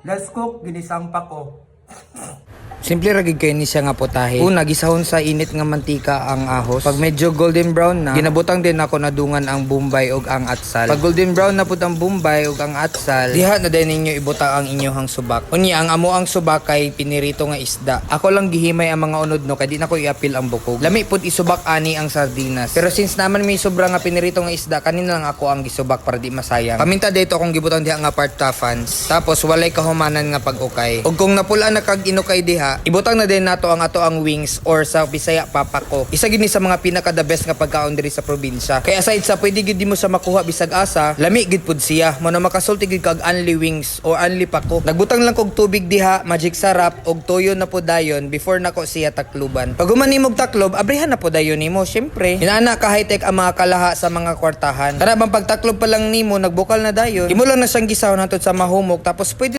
Let's cook ginisang pako. Simple ra gid kay ni siya nga putahe. Una, gisahon sa init nga mantika ang ahos. Pag medyo golden brown na, ginabutang din ako nadungan ang bombay ug ang atsal. Pag golden brown na pud ang bombay ug ang atsal, diha na din ninyo ibutang ang inyohang subak. Unya, ang amo ang subak kay pinirito nga isda. Ako lang gihimay ang mga unod no kay di na ko iapil ang bukog. Lami pud isubak ani ang sardinas. Pero since naman may sobra nga pinirito nga isda, kanina lang ako ang gisubak para di masayang. Paminta dito akong gibutang diha nga part ta, fans. Tapos walay kahumanan nga pag-ukay. Ug kung napula na kag inukay diha, ibutang na din nato ang ato ang wings or sa Bisaya papako. Isa gid ni sa mga pinaka the best nga pagkaon diri sa probinsya. Kay aside sa pwede gid mo sa makuha bisag asa, lami gid pud siya. Mo na makasulti gid kag only wings or only pako. Nagbutang lang kog tubig diha, magic sarap og tuyo na po dayon before nako siya takluban. Pag human nimog taklob, abrihan na po dayon nimo, syempre. Inaana ka high-tech ang mga kalaha sa mga kwartahan. Kana bang pagtaklob pa lang nimo, nagbukal na dayon. Imo lang na siyang gisahon hantod sa mahumok, tapos pwede